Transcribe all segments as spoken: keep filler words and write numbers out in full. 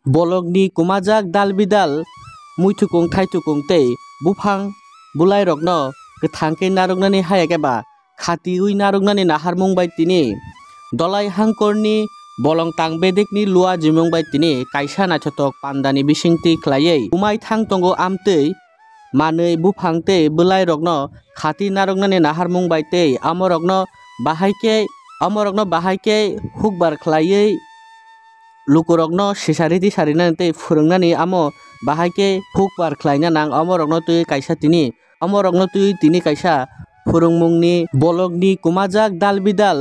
Bolongni kwmajak dal bidal muithukung thaithukung tei buphang bwlairokno kwthang khe narwknani haya khe ba khatiui narwknani naharmung bai tini Dolai Hangkorni Bolongtang Bedekni Lua Jimung bai tini kaisa naithothok pandani bisingtwi khlaiwi umai thang tongo amtwi manwi buphang tei bwlairokno khati narwknani naharmung bai tei amorokno bahai khe, amorokno bahai khe hukbar khlaiwi lukurokno sisari tisarinani tei phwrwngnani amo bahai khe hukbar khlaina nang amorokno twi kaisa tini, amorokno twi tini kaisa phwrwngmungni bolongni kwmajak dal bidal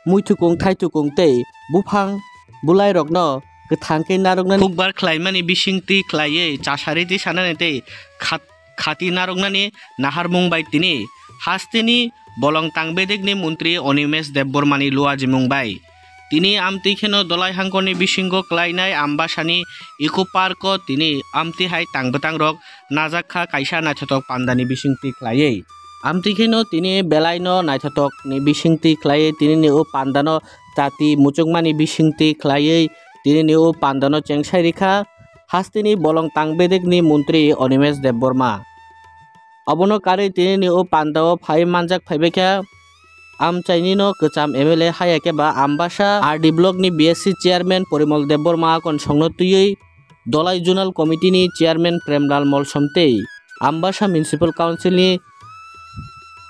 muithukung thaithukung tei buphang bwlairokno kwthang khe narwknani hukbar khlaimani bisingtwi khlaiwi chasari tisanani tei khat-, khati narwknani naharmung bai tini hasteni Bolongtang Bedekni montri Animesh Debbarmani luajimung bai. Tini amtwi kheno Dolai Hangkorni bisingo klainai Ambasani Eco Park-o tini amtwi hai tang bwtangrok najak kha kaisa naithothok pandani bisingtwi khlaiwi. Amtwi kheno tini belaino naithotokni bisingtwi khlaiwi tinini o pandano chati muchungmani bisingtwi khlaiwi tinini o pandano chengsai rikha hasteni Bolongtang Bedekni montri Animesh Debbarma. Obono karwi tinini o pandao phai manjak phaibaikha amchainino kwcham M L A haya khe ba Ambasa R D blockni B S C chairman Porimol Debbarma akonsongno twiwi Dolai Zonal Committee ni Chairman Premlal Molsom tei Ambasa Municipal Council ni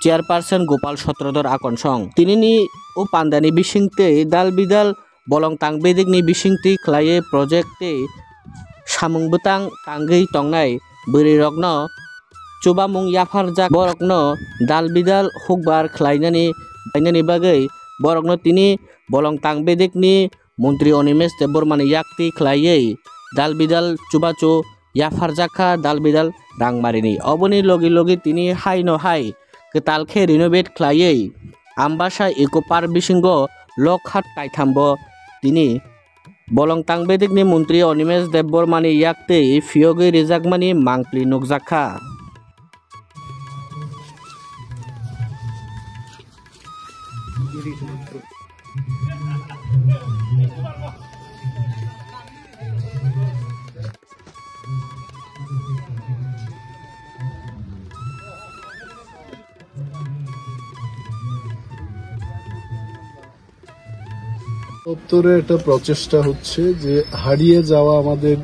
Chairperson Gopal Sotrodor akonsong. Tinini o pandani bising tei dal bidal Bolongtang Bedekni bisingtwi khlaiwi project tei samung bwtang tangwi tongnai bwrwirokno chubamung yapharjak borokno dal bidal hukbar khlainani, khlainani bagwi borokno tini Bolongtang Bedekni Montri Animesh Debbarmani yaktwi khlaiwi dal bidal chubachu yapharjak kha dal bidal rangmarini. Oboni logi logi tini haino hai kwtal khe renovate khlaiwi Ambasa Eco Park bisingo lokhat kaithambo tini Bolongtang Bedekni Montri Animesh Debbarmani yaktwi phiyogwi rijakmani mangpli nukjak kha. দপ্তরের একটা প্রচেষ্টা হচ্ছে যে হারিয়ে যাওয়া আমাদের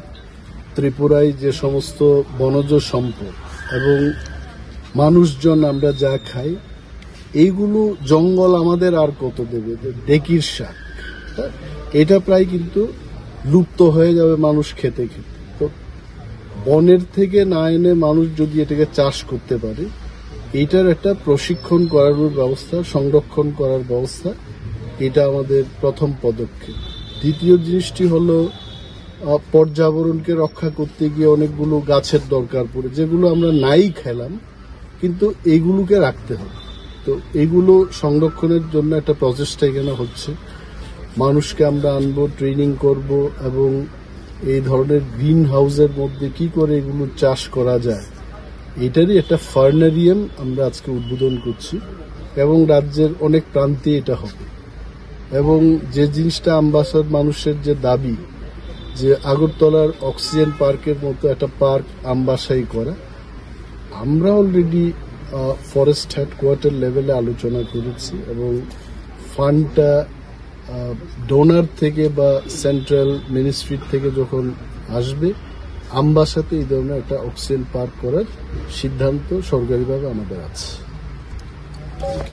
ত্রিপুরায় যে সমস্ত বনজ সম্পদ এবং মানুষজন আমরা যা খাই, এইগুলো জঙ্গল আমাদের আর কত দেবে? যে ডেকির শাক, হ্যাঁ? এটা প্রায় কিন্তু লুপ্ত হয়ে যাবে মানুষ খেতে খেতে। তো বনের থেকে না এনে মানুষ যদি এটাকে চাষ করতে পারে, এইটার একটা প্রশিক্ষণ করানোর ব্যবস্থা, সংরক্ষণ করার ব্যবস্থা, এটা আমাদের প্রথম পদক্ষেপ। দ্বিতীয় জিনিসটি হলো, আহ, পর্যাবরণকে রক্ষা করতে গিয়ে অনেকগুলো গাছের দরকার পড়ে, যেগুলো আমরা নাই খেলাম, কিন্তু এইগুলোকে রাখতে হবে। তো এইগুলো সংরক্ষণের জন্য একটা প্রচেষ্টা এখানে হচ্ছে। মানুষকে আমরা আনবো, ট্রেনিং করব এবং এই ধরনের গ্রিন হাউসের মধ্যে কি করে এগুলো চাষ করা যায়, এটারই একটা ফার্নারিয়াম আমরা আজকে উদ্বোধন করছি এবং রাজ্যের অনেক প্রান্তে এটা হবে। এবং যে জিনিসটা আমবাসার মানুষের যে দাবি যে আগরতলার অক্সিজেন পার্কের মতো একটা পার্ক আমবাসায় করা, আমরা অলরেডি ফরেস্ট হেডকোয়ার্টার লেভেলে আলোচনা করেছি এবং ফান্ডটা ডোনার থেকে বা সেন্ট্রাল মিনিস্ট্রি থেকে যখন আসবে, আমবাসাতে এই ধরনের একটা অক্সিজেন পার্ক করার সিদ্ধান্ত সরকারিভাবে আমাদের আছে।